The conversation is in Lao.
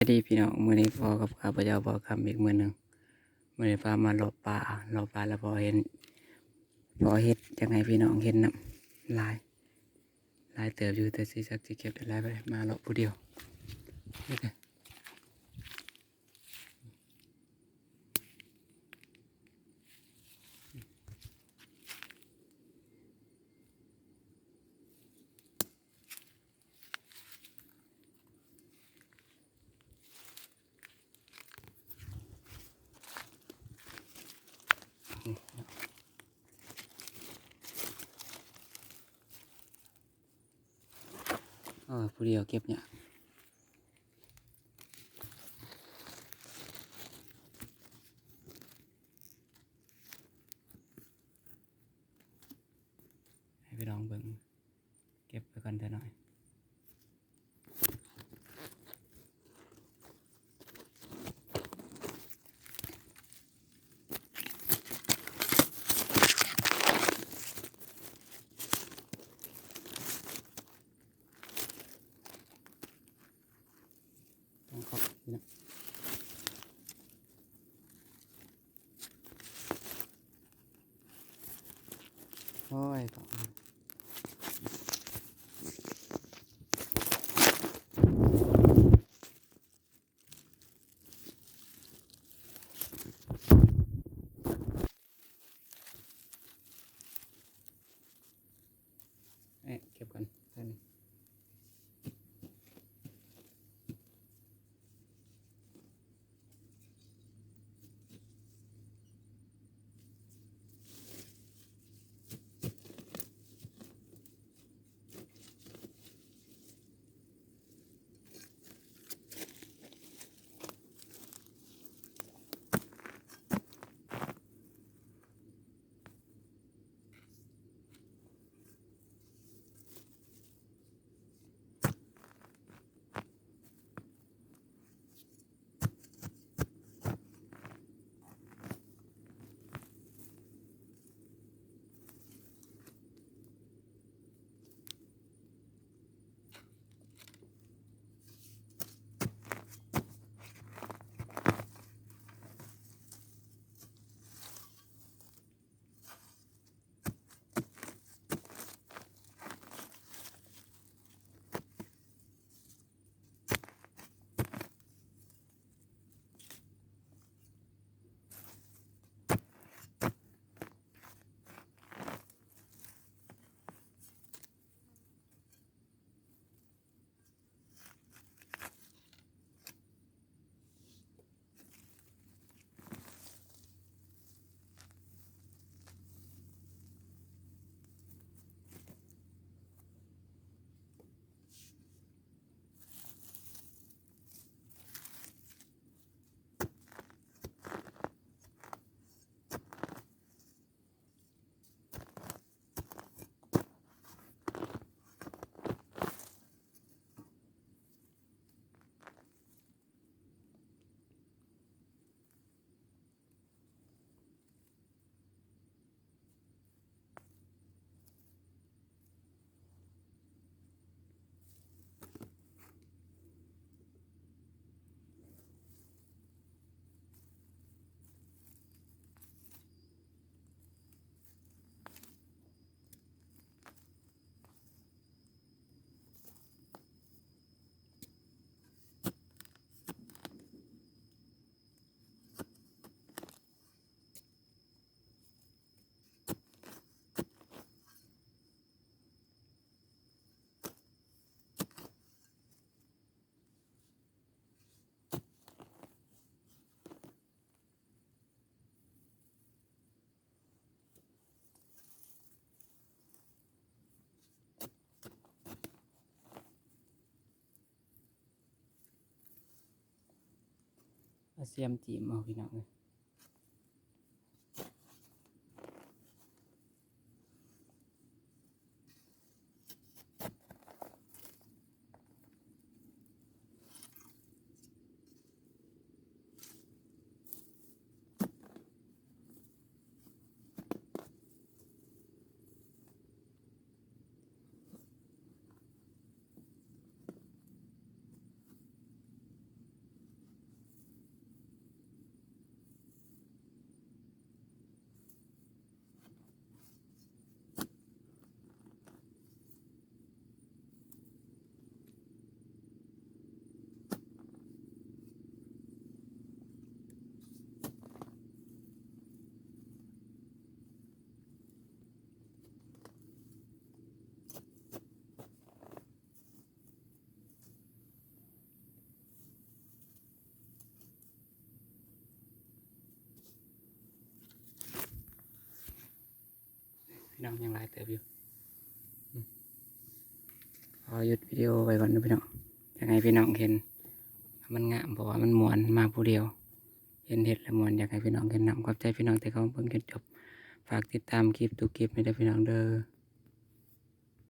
ສະບາຍດີພີ່ນ້ອງ ມື້ນີ້ພໍ້ກັບຂ້າພະເຈົ້າ ບໍ່ຄຳ ອີກມື້ໜຶ່ງ. ມື້ນີ້ພາມາເລາະປ່າ ເລາະປ່າແລ້ວພໍ້ເຫັນ ພໍ້ເຫັດ ຢາກໃຫ້ພີ່ນ້ອງເຫັນນຳ ຫຼາຍ ຫຼາຍເຕີບຢູ່ ແຕ່ຊິຈັກຊິເກັບໄດ້ຫຼາຍປານໃດ ມາເລາະຜູ້ດຽວ. ເອີ ຜູ້ດຽວເກັບຫຍ້າ ໃຫ້ພີ່ນ້ອງເບິ່ງ ເກັບໄປກ່ອນເທື່ອໜ້ອຍ. ຕ້ອງເຂົ້າໄປນະ ໂອ້ຍ ເອີ ເກັບກ່ອນ ເທິງນີ້. ເອົາສຽມຈີ້ມເອົາ ພີ່ນ້ອງເອີຍ. ເ ພີ່ນ້ອງ ຍັງຫຼາຍເຕີບຢູ່. ອືມ ຂໍຢຸດວິດີໂອໄວ້ກ່ອນເດີພີ່ນ້ອງ. ຢາກໃຫ້ພີ່ນ້ອງເຫັນວ່າມັນງາມ ເພາະວ່າມັນມ່ວນ ມາຜູ້ດຽວ ເຫັນເຫັດແລ້ວມ່ວນ ຢາກໃຫ້ພີ່ນ້ອງເຫັນນຳ. ຂອບໃຈພີ່ນ້ອງທີ່ເຂົ້າມາເບິ່ງຈົນຈົບ. ຝາກຕິດຕາມຄລິບທຸກຄລິບໃຫ້ເດີພີ່ນ້ອງເດີ.